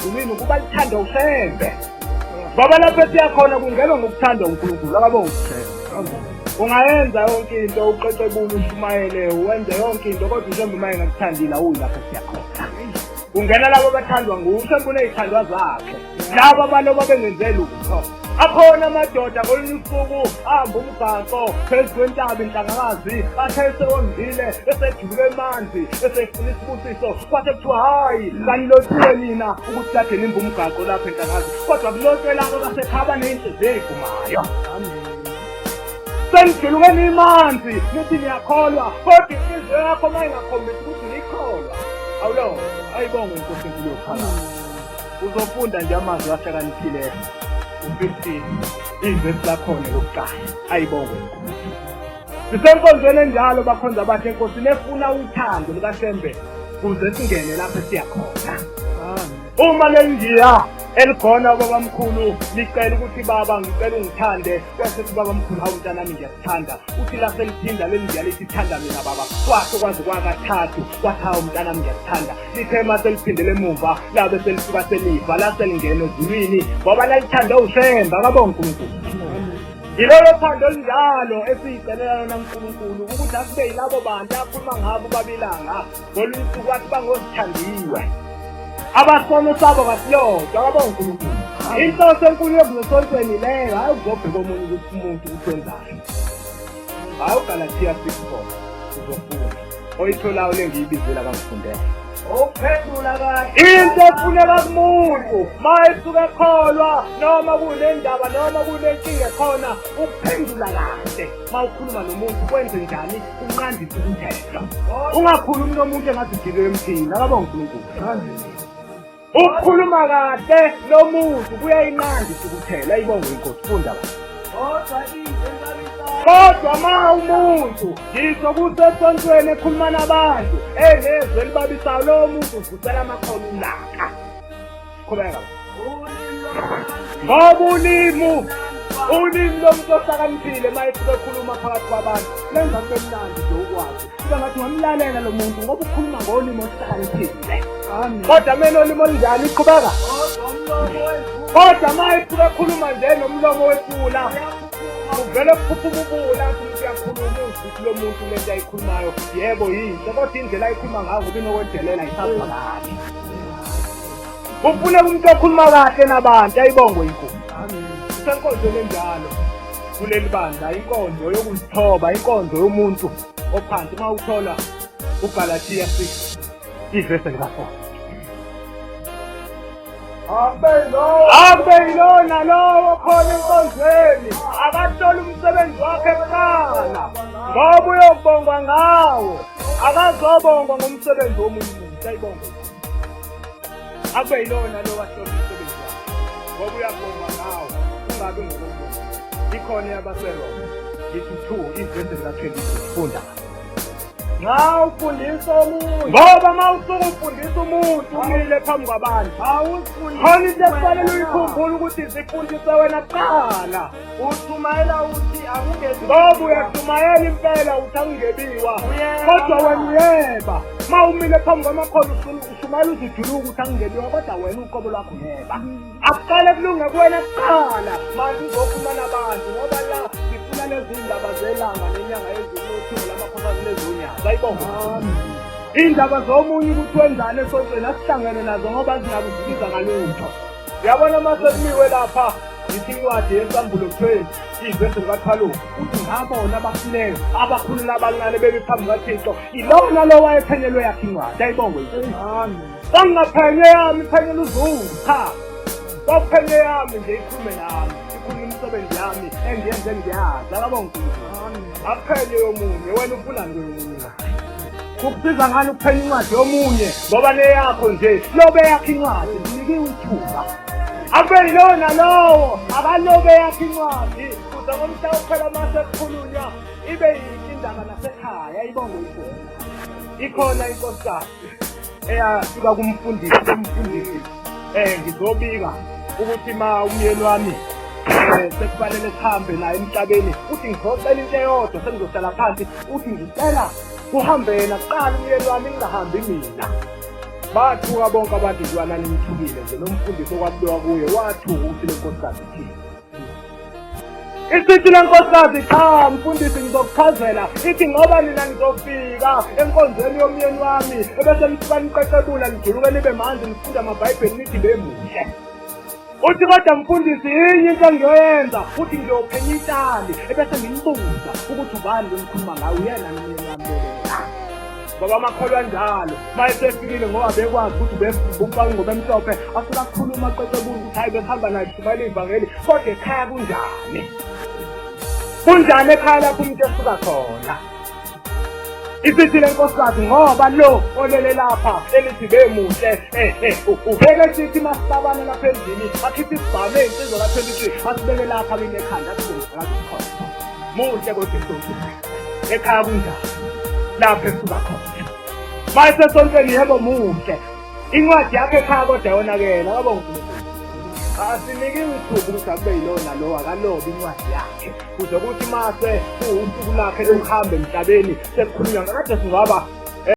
Ezulwini ukuba lithandwa uShembe. Ngoba lapho esiya khona kungenwa ngokuthandwa uNkulunkulu, akabonge uShembe. Ungayenza yonke into, uqeqebule, ushumayele, wenze yonke into, kodwa uShembe uma engakuthandile awuyi lapho esiya khona. Kungena labo abathandwa nguye, uShembe uney'thandwa zakhe. Labo abaloba bengenze lutho. Akhona amadoda ngolunye usuku ahamba umgaqo phezu kwentaba inhlangakazi, athe esewondile, esejuluke emanzi, esefuna isibusiso, kwase kuthiwa hhayi, kanilotshiwe nina ukuthi kade nimba umgaqo lapha enhlangakazi, kodwa kulotshwe labo basekhaya abaney'nhliziyo ey'vumayo. Senijuluke nimanzi, nithi niyakholwa, kodwa inhliziyo yakho uma ingakhombisi ukuthi uyikholwa, awulo, ayibongwe inkosi enkulu yokuphakama. Uzofunda nje amazwi ahlakaniphileyo u-15 ivesi lakhona lokuqala ayibongwe inkosi. Sisenkonzweni enjalo bakhonza abahle enkosini efuna uthando lukaShembe kuze singene lapho esiya khona. Uma leli ndiya elikhona babamkhulu licela ukuthi baba ngicela ungithande bese kuthi babamkhulu hawu mntanami ngiyakuthanda uthi laseliphinda leli ndiya lithi thanda mina baba kwasho kwaze kwakathathu kwathi hawu mntanami ngiyakuthanda lithe uma seliphindele emuva labe selisuka selifa laselingena ezulwini ngoba lalithande uShembe akabonga uNkulunkulu. Yilolo thando olunjalo esiyicelela lona uNkulunkulu ukuthi asibe yilabo bantu akhuluma ngabo babilanga ngolunye usuku wathi bangozithandiwe abasono sabo kasilodwa akabonga uNkulunkulu. Inhloso enkulu yokuzosontweni leyo hayi ukuzobheka omunye ukuthi umuntu ukuthi wenzani. Hayi uGalathiya 6:4 uzofunda. Oyitholayo le ngiyibizela kangifundele. Uphendula kahle. Into efuneka kumuntu ma esuke ekholwa noma kunendaba noma kunenkinga ekhona ukuphendula kahle ma ukhuluma nomuntu kwenze njani unqanda intukuthelo. Ungakhulumi nomuntu engathi ugilwe emthini akabonga uNkulunkulu. Ukukhuluma kahle nomuntu kuyayinqanda intukuthelo ayibongwe inkosi funda la. Kodwa into esabisayo. Kodwa ma umuntu ngisho kusesontweni ekhuluma nabantu enezwi elibabisayo lowo muntu uvusela amakhono ulaka. Qhubeka. Ngoba ulimu ulimi lomuntu ohlakaniphile uma esuke ekhuluma phakathi kwabantu lenza kube mnandi nje ukwazi kuba ngathi ungamlalela lo muntu ngoba ukhuluma ngolimi oluhlakaniphile kodwa mina olimi olunjani iqhubeka kodwa uma esuke ekhuluma nje nomlomo wefula uvele kuphuphuma ubula athi umuntu uyakhuluma uzwe ukuthi lo muntu lento ayikhulumayo yebo yinhle kodwa indlela ayikhuluma ngayo ngoba inokwedelela ayisazwakali. Kufuneka umuntu okhuluma kahle nabantu ayibongwe inkosi. Kusenkonzweni enjalo kuleli bandla inkonzo yokuzithoba inkonzo yomuntu ophansi uma uthola uGalathiya 6 ivesi lika-4. Akube yilona lowo khona enkonzweni akathole umsebenzi wakhe kuqala ngoba uyobongwa ngawo akazobongwa ngomsebenzi womunye umuntu ayibongwe. Akube yilona lo wahlola umsebenzi wakhe ngoba uyabongwa ngawo ungabi ngokomuntu. Ikhona yabaseRoma ngithi 2 ivesi lika-22 funda. Nxa ufundisa omunye ngoba uma usuke ufundisa umuntu umile phambi kwabantu awuzifundisi khona into ekufanele uyikhumbule ukuthi zifundise wena kuqala ushumayela uthi akungebi ngoba uyashumayela impela uthi akungebiwa kodwa wena uyeba uma umile phambi kwamakhono ushumayela uzujuluka ukuthi akungebiwa kodwa wena uqobo lwakho uyeba akuqale kulunge kuwena kuqala manje uzokhuluma nabantu ngoba la sifuna lezi ndaba zelanga nenyanga yezulu othingo lamakhosikazi lezonyazi ayibonga iy'ndaba zomunye ukuthi wenzani esontweni asihlangene nazo ngoba zingakusiza ngalutho uyabona uma sekumiwe lapha ngithi incwadi yesambulo 20 ivesi likathwaluka uthi ngabona abafileyo abakhulu nabancane bemi phambi kathixo ilona lo wayephenyelwe yakhe incwadi ayibongwe Kwangingaphenye yami iphenyela uzungu cha kwakuphenye yami nje ikhulume nami ikhulume imisebenzi yami engiyenze ngiyazi akabonga uNkulunkulu akuphenye yomunye wena ufunani kweyomunye kukusiza ngani ukuphenya incwadi yomunye ngoba leyakho nje lobe yakho incwadi zinikiwe ithuba akube yilowo nalowo akalobe yakho incwadi kuze ngomhla wokuphela uma sekukhulunywa ibe yinhle indaba nasekhaya ibongwe inkosi ikhona inkosikazi eyafika kumfundisi kumfundisi ngizobika ukuthi ma umyeni wami sekufanele sihambe naye emhlabeni uthi ngizocela into eyodwa sengizohlala phansi uthi ngicela kuhambe yena kuqala umyeni wami ngingahambi mina. Bathuka bonke abantu nje wananimthukile nje nomfundisi okwakubiwa kuye wathuka ukuthi le nkosikazi ithini. Isithi le nkosikazi cha mfundisi ngizokuchazela ithi ngoba nina nizofika enkonzweni yomyeni wami ebese nifika niqeqebula nijuluke nibe manzi nifunda amabhayibheli nithi bemuhle. Uthi kodwa mfundisi yinye into engiyoyenza uthi ngiyophenya itali ebese ngimbuza ukuthi ubani lo nikhuluma ngayo uyena nomyeni wami lona. Ngoba amakholwa njalo uma esefikile ngoba bekwazi ukuthi ubufaka ingoba emhlophe asuke akhuluma aqeqebula ukuthi hayi besihamba naye shumayela ivangeli kodwa ekhaya kunjani kunjani ekhaya lapho umuntu esuka khona isithi le nkosikazi ngoba lo olele lapha elithi bemuhle eh, eh, ubeke sithi masibabane lapha endlini akhiphe isibhamu ey'nsizwa lapha elithi asibeke lapha kimi ekhanda asibeke khona muhle kodwa esontweni ekhaya kunjani lapho esuka khona mayesesontweni yebo muhle incwadi yakhe ekhaya kodwa yonakela waba uNkulunkulu asinikiwe ithuba ukuthi akube yilowo nalowo akalobe incwadi yakhe kuze kuthi mase kuwusuku lakhe lokuhamba emhlabeni sekukhulunywa ngakade singcwaba